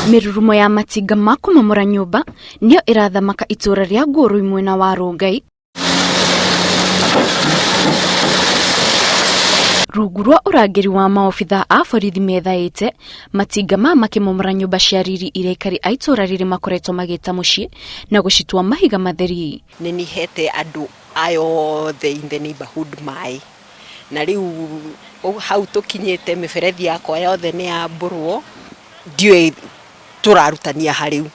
Mĩrurumo ya matinga ma kũmomora nyũmba nĩyo ĩrathamaka itũra rĩa Ngũrũi mwena wa Rongai rungu rwa ũrangĩri wa maobitha a borithi methaĩte matinga maya makĩmomora nyũmba cia riri iria aikari a itũra rĩrĩ makoretwo magĩta mũciĩ na gũcitua mahiga matheri. Nĩ nihete andũ aya othe in the neighborhood maĩ na rĩu hau tũkinyĩte mĩberethi yakwa yothe nĩ yambũrwo, ndiũĩ tũrarutania ha rĩu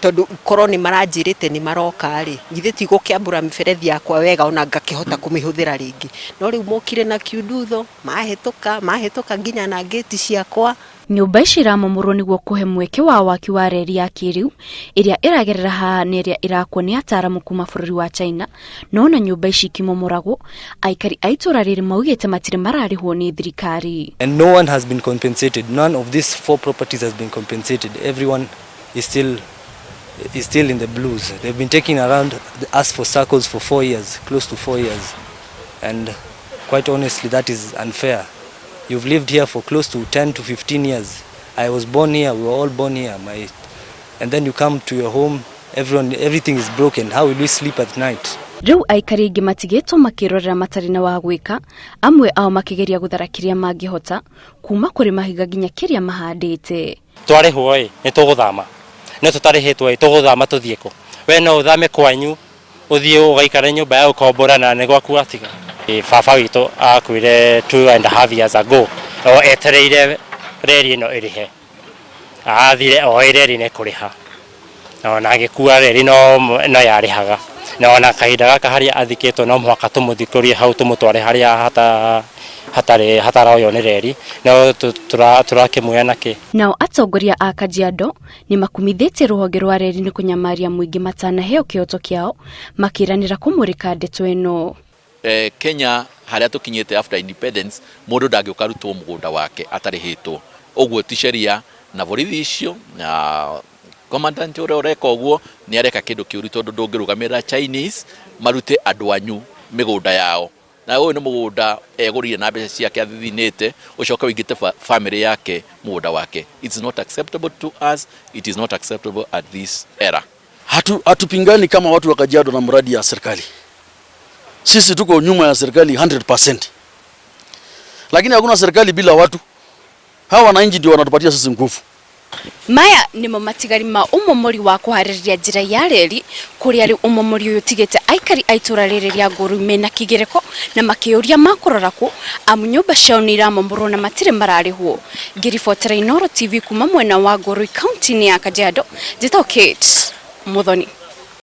tondũ korwo nĩ maranjĩrĩte nĩ maroka rĩ, githĩ ti gũkĩambũra mĩberethi yakwa wega ona ngakĩhota kũmĩhũthĩra rĩngĩ. No rĩu mokire na kiundutho, mahĩtũka, mahĩtũka nginya na ngĩti ciakwa. Nyũmba ici iramomorwo nĩguo kũhe mweke wa waki wa reri ya kĩrĩu ĩrĩa ĩragerera haha na ĩrĩa ĩrakwo nĩ ataaramu kuma bũrũri wa China. No ona nyũmba ici ikĩmomoragwo, aikari a itũra rĩrĩ maugĩte matirĩ mararĩhwo nĩ thirikari. And no one has been compensated. None of these four properties has been compensated. Everyone is still in the blues. They've been taking around us for circles for 4 years, close to 4 years. And quite honestly, that is unfair. You've lived here for close to 10 to 15 years. I was born here, we were all born here. And then you come to your home, everyone, everything is broken. How will we sleep at night? Rĩu aikari aingĩ matigĩtwo makĩrorera matarĩ na wa gwĩka, amwe ao makĩgeria gũthara kĩrĩa mangĩhota kuma kũrĩ mahiga nginya kĩrĩa mahandĩte. Twarĩhwo ĩ nĩ tũgũthama, no tũtarĩhĩtwo ĩ tũgũthama tũthiĩ kũ? We no ũthame kwanyu ũthiĩ ũgaikare nyũmba ya gũkombora na nĩ gwaku watiga? Baba witũ akuire 2.5 years ago o etereire reri ĩno ĩrĩhe, athire oĩ reri nĩ kũrĩha ona agĩkua reri no yarĩhaga, na ona kahinda gaka harĩa athikĩtwo no mũhaka tũmũthikũrie hau, tũmũtware harĩa hata hatarĩ hataroywo nĩ reri, no tũrakĩmuoya nakĩ? Nao atongoria a Kajiado nĩ makumithĩtie rũhonge rwa reri nĩ kũnyamaria mũingĩ matanaheo kĩhoto kĩao, makĩranĩra kũmũrĩka ndeto ĩno. Kenya harĩa tũkinyĩte after independence, mũndũ ndangĩũka arutwo mũgũnda wake atarĩhĩtwo. Ũguo ti sheria, na borithi icio na commandant ũrĩa ũreka ũguo nĩ areka kĩndũ kĩũru, tondũ ndũngĩrũgamĩrĩra Chinese marute andũ anyu mĩgũnda yao, na ũyũ nĩ mũgũnda egũrire na mbeca ciake athithinĩte, ũcoke ũingĩte family yake mũgũnda wake. It's not acceptable to us. It is not acceptable at this era. Hatupingani kama watu wa Kajiado na mradi ya serikali. Sisi tuko nyuma ya serikali 100%. Lakini hakuna serikali bila watu. Hawa wananchi ndio wanatupatia sisi nguvu. Maya nĩmo matigari ma ũmomori wa kũharĩrĩria njĩra ya reri, kũrĩa rĩu ũmomori ũyũ ũtigĩte aikari a itũra rĩrĩ rĩa Ngũrũ mena kĩgĩrĩko na makĩũria makũrora kũ, amu nyũmba ciao nĩ iramomorwo na matirĩ mararĩhwo. Ngĩribotera Inooro TV kuma mwena wa Ngũrũ, kaunti-inĩ ya Kajiado, njĩtagwo Kate Muthoni.